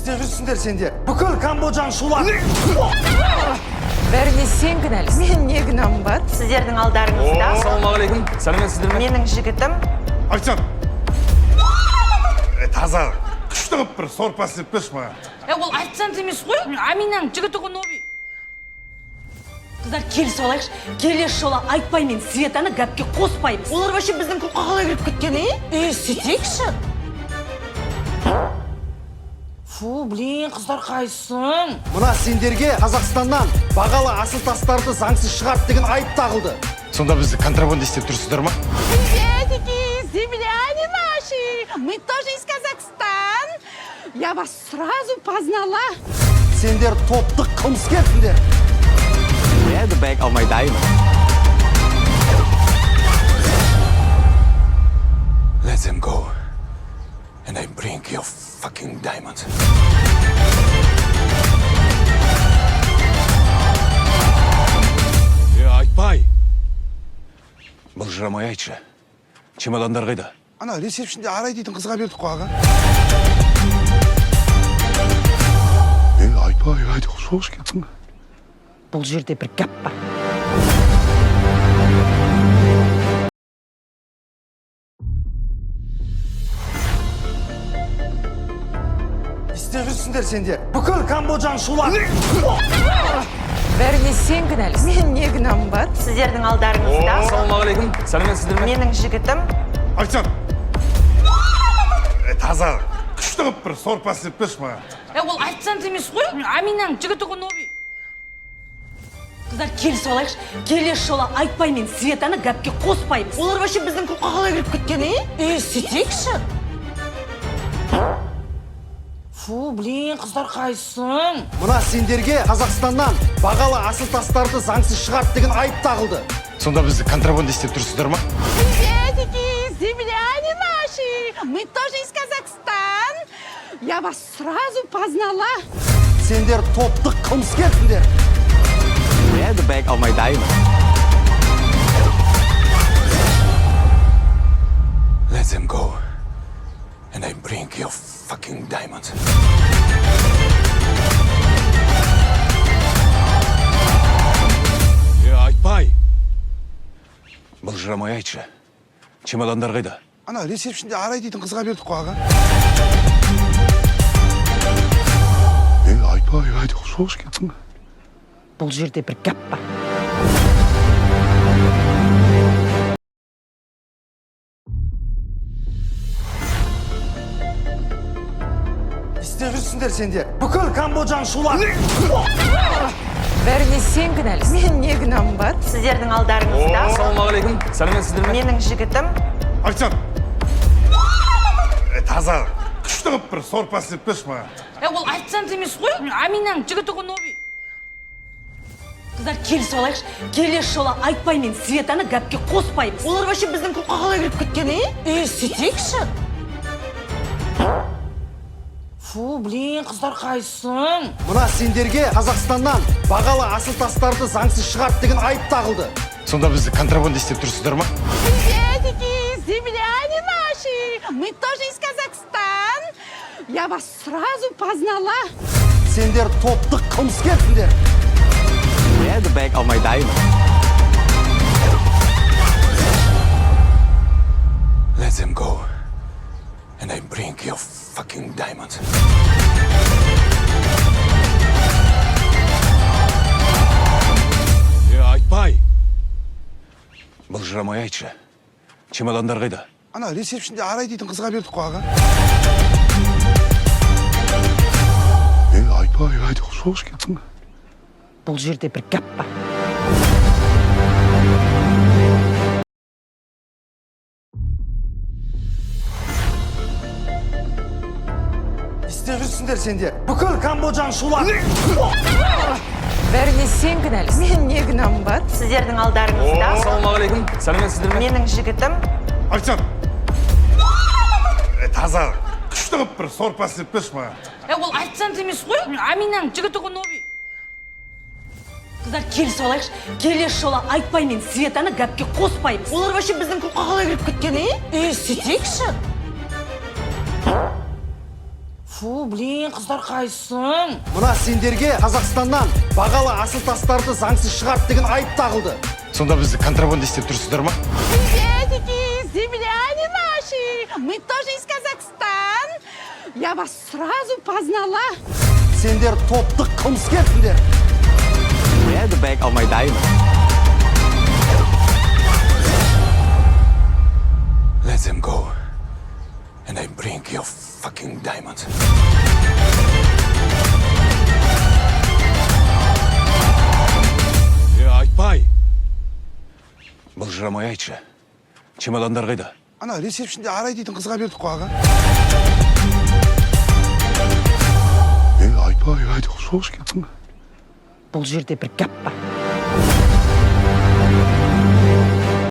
Істеп жүрсіңдер сендер? Бүкіл Камбоджаны шулат. Бәріне сен кінәлісің. Мен не кінәм бар? Сіздердің алдарыңызда Ассалаумағалейкум, сәлеметсіздер ме? Менің жігітім. Официант! Таза, күшті қылып бір сорпа істеп берші маған. Е, ол официант емес қой, Аминаның жігіті ғой, Ноби. Қыздар, келісіп алайықшы. Келесі жолы Айтбай мен Светаны гәпке қоспаймыз. Олар вообще біздің клубқа қалай кіріп кеткен, е? Е, сөйтейікші. Фу, блин, қыздар, қайсың? Мына сендерге Қазақстаннан бағалы асыл тастарды заңсыз шығарды деген айып тағылды. Сонда бізді контрабанда істеп тұрсыздар ма? Приветики, земляне наши! Мы тоже из Казахстана. Я вас сразу познала. Сендер топтық қылмыскерсіңдер. Where the bag of my diamond? Let them go. And I bring your fucking diamonds. Е, Айтбай! Былжырамай айтшы. Чемодандар қайда? Ана ресепшнде Арай дейтін қызға бердік қой, аға. Е, Айтбай, айтып соғыс кетсің. Бұл жерде бір гәп бар. Істеп жүрсіңдер сендер? Бүкіл Камбоджаны шулат. Бәріне сен кінәлісің. Мен не кінәм бар? Сіздердің алдарыңызда Ассалаумағалейкум, сәлеметсіздер ме? Менің жігітім. Официант! Таза, күшті қылып бір сорпа істеп берші маған. Е, ол официант емес қой, Аминаның жігіті ғой, Ноби. Қыздар, келісіп алайықшы. Келесі жолы Айтбай мен Светаны гәпке қоспаймыз. Олар вообще біздің клубқа қалай кіріп кеткен, е? Е, сөйтейікші. Фу, блин, қыздар, қайсың? Мына сендерге Қазақстаннан бағалы асыл тастарды заңсыз шығарды деген айып тағылды. Сонда бізді контрабанда істеп тұрсыздар ма? Приветики, земляне наши! Мы тоже из Казахстана. Я вас сразу познала. Сендер топтық қылмыскерсіңдер. Where the bag of my diamond? Let them go. And I bring your fucking diamonds. Е, Айтбай! Былжырамай айтшы. Чемодандар қайда? Ана ресепшнде Арай дейтін қызға бердік қой, аға. Е, Айтбай, айтып соғыс кетсің. Бұл жерде бір гәп бар. Істеп жүрсіңдер сендер? Бүкіл Камбоджаны шулат. Бәріне сен кінәлісің. Мен не кінәм бар? Сіздердің алдарыңызда Ассалаумағалейкум, сәлеметсіздер ме? Менің жігітім. Официант! Таза, күшті қылып бір сорпа істеп берші маған. Е, ол официант емес қой, Аминаның жігіті ғой, Ноби. Қыздар, келісіп алайықшы. Келесі жолы Айтбай мен Светаны гәпке қоспаймыз. Олар вообще біздің клубқа қалай кіріп кеткен, е? Е, сөйтейікші. Фу, блин, қыздар, қайсың? Мына сендерге Қазақстаннан бағалы асыл тастарды заңсыз шығарды деген айып тағылды. Сонда бізді контрабанда істеп тұрсыздар ма? Приветики, земляне наши! Мы тоже из Казахстана. Я вас сразу познала. Сендер топтық қылмыскерсіңдер. Where the bag of my diamond? Let them go. And I bring your fucking diamonds. Е, Айтбай! Былжырамай айтшы. Чемодандар қайда? Ана ресепшнде Арай дейтін қызға бердік қой, аға. Е, Айтбай, айтып соғыс кетсің. Бұл жерде бір гәп бар. Істеп жүрсіңдер сендер? Бүкіл Камбоджаны шулат. Бәріне сен кінәлісің. Мен не кінәм бар? Сіздердің алдарыңызда Ассалаумағалейкум, сәлеметсіздер ме? Менің жігітім. Официант! Таза, күшті қылып бір сорпа істеп берші маған. Е, ол официант емес қой, Аминаның жігіті ғой, Ноби. Қыздар, келісіп алайықшы. Келесі жолы Айтбай мен Светаны гәпке қоспаймыз. Олар вообще біздің клубқа қалай кіріп кеткен, е? Е, сөйтейікші. Фу, Фу, блин, қыздар, қайсың? Мына сендерге Қазақстаннан бағалы асыл тастарды заңсыз шығарды деген айып тағылды. Сонда бізді контрабандист деп тұрсыздар ма? Приветики, земляне наши! Мы тоже из Казахстана. Я вас сразу познала. Сендер топтық қылмыскерсіңдер. Where the bag of my diamond? Let them go. And I bring your fucking diamonds. Е, Айтбай. Былжырамай айтшы. Чемодандар қайда? Ана ресепшнде Арай дейтін қызға бердік қой, аға. Е, Айтбай, айт, қош келдің. Бұл жерде бір гәп бар.